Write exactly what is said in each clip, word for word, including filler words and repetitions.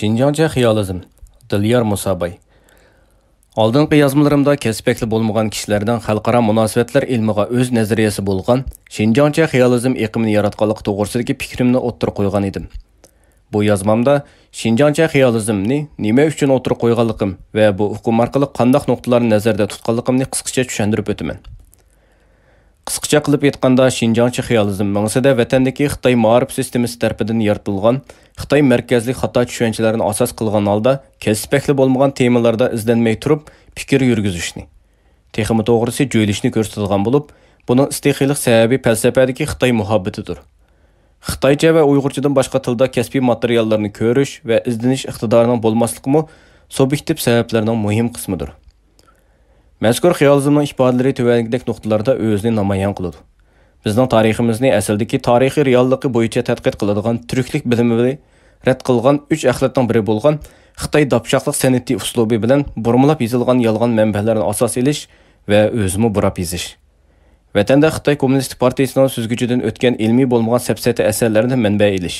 شىنجاڭچە خىيالىزم، دىليار مۇساباي. ئالدىنقى يازمىلىرىمدا كەسپىي شەكلى بولمىغان كىشىلەرنىڭ خەلقئارا مۇناسىۋەتلەر ئىلمىغا ئۆز نەزەرىيەسى بولغان شىنجاڭچە خىيالىزم ئېقىمىنى ياراتقانلىقى توغرىسىدىكى پىكرىمنى ئوتتۇرىغا قويغان ئىدىم. بۇ يازمامدا شىنجاڭچە خىيالىزمنى نېمە ئۈچۈن ئوتتۇرىغا قويغانلىقىم ۋە بۇ ئۇقۇم ئارقىلىق قانداق نۇقتىلارنى نەزەردە تۇتقانلىقىمنى قىسقىچە چۈشەندۈرۈپ ئۆتىمەن. قىسقىچە قىلىپ ئېيتقاندا، شىنجاڭچە خىيالىزم مېڭىسىدە ۋەتەندىكى خىتاي مائارىپ سىستېمىسى تەرىپىدىن يارىتىلغان خىتاي مەركەزلىك خاتا چۈشەنچىلەرنى ئاساس قىلغان ھالدا كەسپىي شەكلى بولمىغان تېمىلاردا ئىزدەنمەي تۇرۇپ پىكىر يۈرگۈزۈشنى، تېخىمۇ توغرىسى جۆيلۈشنى كۆرسىتىدىغان بولۇپ، بۇنىڭ ئىستىخىيلىق سەۋەبى پەلسەپەدىكى خىتاي مۇھەببىتىدۇر. خىتايچە ۋە ئۇيغۇرچىدىن باشقا تىلدا كەسپىي ماتېرىياللارنى كۆرۈش ۋە ئىزدىنىش ئىقتىدارىنىڭ بولماسلىقىمۇ سۇبيېكتىپ سەۋەبلەرنىڭ مۇھىم قىسمىدۇر. مەزكۇر خىيالىزمنىڭ ئىپادىلىرى تۆۋەندىكىدەك نۇقتىلاردا ئۆزىنى نامايان قىلىدۇ. بىزنىڭ تارىخىمىزنى ئەسلىدىكى تارىخىي رېئاللىقى بويىچە تەتقىق قىلىدىغان تۈركلۈك بىلىمى رەت قىلغان ئۈچ ئەخلەتنىڭ بىرى بولغان خىتاي داپشاقلىق سەنئىتى ئۇسلۇبى بىلەن بۇرمىلاپ يېزىلغان يالغان مەنبەلەرنى ئاساس ئېلىش ۋە ئۆزىمۇ بۇراپ يېزىش. ۋەتەندە خىتاي كوممۇنىستىك پارتىيىسىنىڭ سۈزگۈچىدىن ئۆتكەن ئىلمىي بولمىغان سەپسەتە ئەسەرلەردىن مەنبە ئېلىش.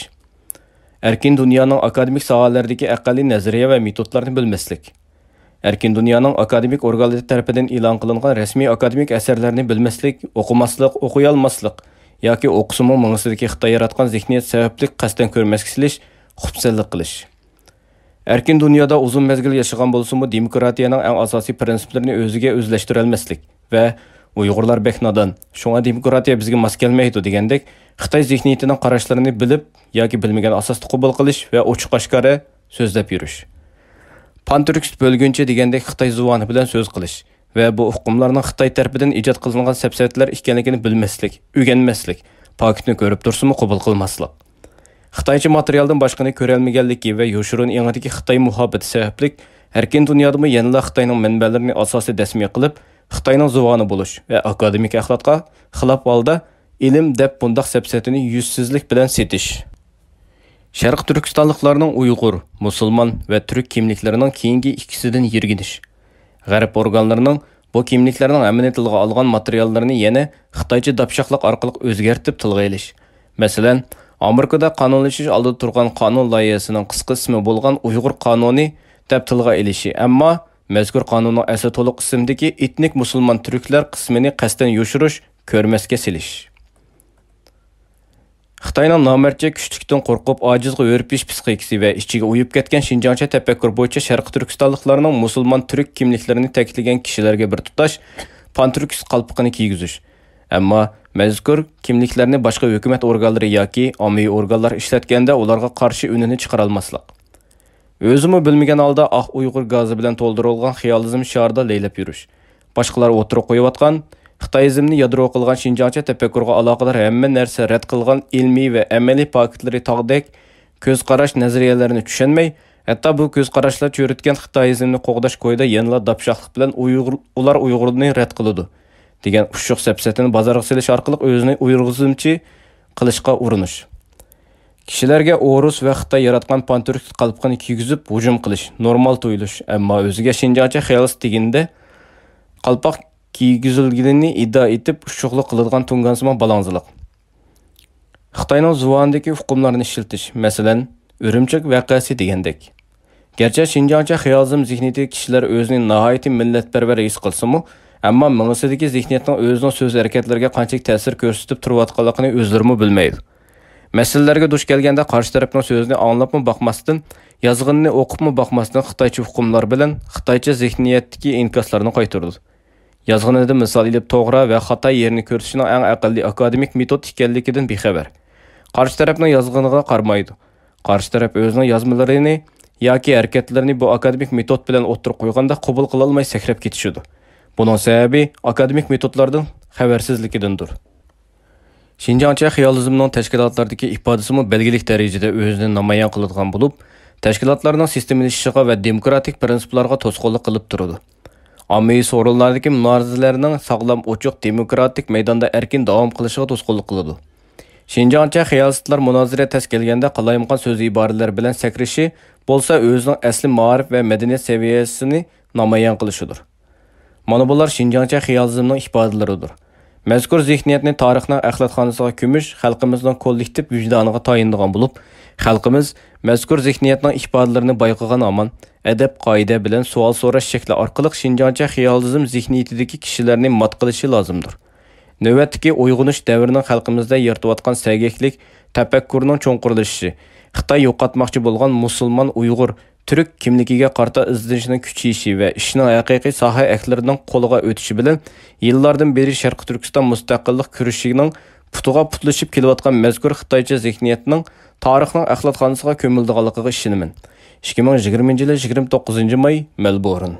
ئەركىن دۇنيانىڭ ئاكادېمىك ساھەلەردىكى ئەقەللىي نەزەرىيە ۋە مېتودلارنى بىلمەسلىك. ئەركىن دۇنيانىڭ ئاكادېمىك ئورگانلىرى تەرىپىدىن ئېلان قىلىنغان رەسمىي ئاكادېمىك ئەسەرلەرنى بىلمەسلىك، ئوقۇماسلىق، ئوقۇيالماسلىق ياكى ئوقۇسىمۇ مېڭىسىدىكى خىتاي ياراتقان زېھنىيەت سەۋەبلىك قەستەن كۆرمەسكە سېلىش، خۇپسەنلىك قىلىش. ئەركىن دۇنيادا ئۇزۇن مەزگىل ياشىغان بولسىمۇ، دېموكراتىيەنىڭ ئەڭ ئاساسىي پىرىنسىپلىرىنى ئۆزىگە ئۆزلەشتۈرەلمەسلىك ۋە «ئۇيغۇرلار بەك نادان، شۇڭا دېموكراتىيە بىزگە ماس كەلمەيدۇ» دېگەندەك خىتاي زېھنىيىتىنىڭ قاراشلىرىنى بىلىپ ياكى بىلمىگەن ئاساستا قوبۇل قىلىش ۋە ئوچۇق-ئاشكارا سۆزلەپ يۈرۈش. پانتۈركىست بۆلگۈنچى دېگەندەك خىتاي زۇۋانى بىلەن سۆز قىلىش ۋە بۇ ئۇقۇملارنىڭ خىتاي تەرىپىدىن ئىجاد قىلىنغان سەپسەتىلەر ئىكەنلىكىنى بىلمەسلىك، ئۆگەنمەسلىك، پاكىتنى كۆرۈپ تۇرسىمۇ قوبۇل قىلماسلىق. خىتايچە ماتېرىيالدىن باشقىنى كۆرەلمىگەنلىكى ۋە يوشۇرۇن ئېڭىدىكى خىتاي مۇھەببىتى سەۋەبلىك، ئەركىن دۇنيادىمۇ يەنىلا خىتاينىڭ مەنبەلىرىنى ئاساسىي دەسمىيە قىلىپ، خىتاينىڭ زۇۋانى بولۇش ۋە ئاكادېمىك ئەخلاققا خىلاپ ھالدا ئىلىم دەپ بۇنداق سەپسەتىنى يۈزسىزلىك بىلەن سېتىش. شەرقىي تۈركىستانلىقلارنىڭ ئۇيغۇر، مۇسۇلمان ۋە تۈرك كىملىكلىرىنىڭ كېيىنكى ئىككىسىدىن يىرگىنىش. غەرب ئورگانلىرىنىڭ بۇ كىملىكلەرنىڭ ھەممىنى تىلغا ئالغان ماتېرىياللىرىنى يەنە خىتايچە داپشاقلىق ئارقىلىق ئۆزگەرتىپ تىلغا ئېلىش. مەسىلەن، ئامېرىكىدا قانۇنلىشىش ئالدىدا تۇرغان قانۇن لايىھەسىنىڭ قىسقا ئىسمى بولغان ئۇيغۇر قانۇنى دەپ تىلغا ئېلىشى، ئەمما مەزكۇر قانۇننىڭ ئەسلى تولۇق ئىسمىدىكى ئېتنىك مۇسۇلمان تۈركلەر قىسمىنى قەستەن يوشۇرۇش، كۆرمەسكە سېلىش. خىتاينىڭ نامەردچە كۈچلۈكتىن قورقۇپ، ئاجىزغا ھۆرپىيىش پىسخىكىسى ۋە ئىچىگە ئۇيۇپ كەتكەن شىنجاڭچە تەپەككۇر بويىچە شەرقىي تۈركىستانلىقلارنىڭ مۇسۇلمان تۈرك كىملىكلىرىنى تەكىتلىگەن كىشىلەرگە بىر تۇتاش پانتۈركىست قالپىقىنى كىيگۈزۈش. ئەمما مەزكۇر كىملىكلەرنى باشقا ھۆكۈمەت ئورگانلىرى ياكى ئاممىۋى ئورگانلار ئىشلەتكەندە ئۇلارغا قارشى ئۈنىنى چىقىرالماسلىق. ئۆزىمۇ بىلمىگەن ھالدا ئاق ئۇيغۇر گازى بىلەن تولدۇرۇلغان خىيالىزم شارىدا لەيلەپ يۈرۈش. باشقىلار ئوتتۇرىغا قويۇۋاتقان، خىتايىزمنى يادرو قىلغان شىنجاڭچە تەپەككۇرغا ئالاقىدار ھەممە نەرسە رەت قىلغان ئىلمىي ۋە ئەمەلىي پاكىتلىرى تاغدەك كۆز قاراش نەزەرىيەلەرنى چۈشەنمەي، ھەتتا بۇ كۆز قاراشلار چۆرۈتكەن خىتايىزمنى قوغداش كويىدا يەنىلا داپشاقلىق بىلەن ئۇيغۇر، ئۇلار ئۇيغۇرنى رەت قىلىدۇ دېگەن ئۇششۇق سەپسەتىنى بازارغا سېلىش ئارقىلىق ئۆزىنى ئۇيغۇرىزمچى قىلىشقا ئۇرۇنۇش. كىشىلەرگە ئورۇس ۋە خىتاي ياراتقان پانتۈركىست قالپىقىنى كىيگۈزۈپ ھۇجۇم قىلىش نورمال تۇيۇلۇش، ئەمما ئۆزىگە شىنجاڭچە خىيالىسى دېگىنىدە قالپاق كىيگۈزۈلگىنىنى ئىددىئا ئېتىپ ئۇششۇقلۇق قىلىدىغان تۇڭگانسىمان بالاڭزىلىق. خىتاينىڭ زۇۋانىدىكى ئۇقۇملارنى ئىشلىتىش، مەسىلەن، ئۈرۈمچى ۋەقەسى دېگەندەك. گەرچە شىنجاڭچە خىيالىزم زېھنىيىتىدىكى كىشىلەر ئۆزىنى ناھايىتى مىللەتپەرۋەر ھېس قىلسىمۇ، ئەمما مېڭىسىدىكى زېھنىيەتنىڭ ئۆزىنىڭ سۆز ھەرىكەتلىرىگە قانچىلىك تەسىر كۆرسىتىپ تۇرۇۋاتقانلىقىنى ئۆزلىرىمۇ بىلمەيدۇ. مەسىلىلەرگە دۇچ كەلگەندە قارشى تەرەپنىڭ سۆزىنى ئاڭلاپمۇ باقماستىن، يازغىنىنى ئوقۇپمۇ باقماستىن خىتايچە ئۇقۇملار بىلەن خىتايچە زېھنىيەتتىكى ئىنكاسلارنى قايتۇرىدۇ. يازغىنىدىن مىسال ئېلىپ توغرا ۋە خاتا يېرىنى كۆرسىتىشنىڭ ئەڭ ئەقەللىي ئاكادېمىك مېتود ئىكەنلىكىدىن بىخەۋەر. قارشى تەرەپنىڭ يازغىنىغا قارىمايدۇ. قارشى تەرەپ ئۆزىنىڭ يازمىلىرىنى ياكى ھەرىكەتلىرىنى بۇ ئاكادېمىك مېتود بىلەن ئوتتۇرىغا قويغاندا قوبۇل قىلالماي سەكرەپ كېتىشىدۇ. بۇنىڭ سەۋەبى ئاكادېمىك مېتودلاردىن خەۋەرسىزلىكىدىندۇر. شىنجاڭچە خىيالىزمنىڭ تەشكىلاتلاردىكى ئىپادىسىمۇ بەلگىلىك دەرىجىدە ئۆزىنى نامايان قىلىدىغان بولۇپ، تەشكىلاتلارنىڭ سىستېمىلىشىشىغا ۋە دېموكراتىك پىرىنسىپلارغا توسقۇنلۇق قىلىپ تۇرىدۇ. ئاممىۋى سورۇنلاردىكى مۇنازىرىلەرنىڭ ساغلام، ئوچۇق، دېموكراتىك مەيداندا ئەركىن داۋام قىلىشىغا توسقۇنلۇق قىلىدۇ. شىنجاڭچە خىيالىستلار مۇنازىرە تەس كەلگەندە قالايمىقان سۆز ئىبارىلەر بىلەن سەكرىشى بولسا ئۆزىنىڭ ئەسلىي مائارىپ ۋە مەدەنىيەت سەۋىيەسىنى نامايان قىلىشىدۇر. مانا بۇلار شىنجاڭچە خىيالىزمنىڭ ئىپادىلىرىدۇر. مەزكۇر زېھنىيەتنى تارىخنىڭ ئەخلەتخانىسىغا كۆمۈش خەلقىمىزنىڭ كوللېكتىپ ۋىجدانىغا تايىنىدىغان بولۇپ، خەلقىمىز مەزكۇر زېھنىيەتنىڭ ئىپادىلىرىنى بايقىغان ھامان، ئەدەپ-قائىدە بىلەن سوئال سوراش شەكلى ئارقىلىق شىنجاڭچە خىيالىزم زېھنىيىتىدىكى كىشىلەرنى مات قىلىشى لازىمدۇر. نۆۋەتتىكى ئويغىنىش دەۋرىنىڭ خەلقىمىزدە يارىتىۋاتقان سەگەكلىك تەپەككۇرنىڭ چوڭقۇرلىشىشى، خىتاي يوقاتماقچى بولغان مۇسۇلمان، ئۇيغۇر، تۈرك كىملىكىگە قارىتا ئىزدىنىشنىڭ كۈچىيىشى ۋە ئىشنىڭ ھەقىقىي ساھە ئەھلىلىرىنىڭ قولىغا ئۆتۈشى بىلەن يىللاردىن بېرى شەرقىي تۈركىستان مۇستەقىللىق كۈرىشىنىڭ پۇتىغا پۇتلىشىپ كېلىۋاتقان مەزكۇر خىتايچە زېھنىيەتنىڭ تارىخنىڭ ئەخلەتخانىسىغا كۆمۈلىدىغانلىقىغا ئىشىنىمەن. ئىككى مىڭ يىگىرمىنچى يىلى يىگىرمە توققۇزىنچى ماي، مەلبورن.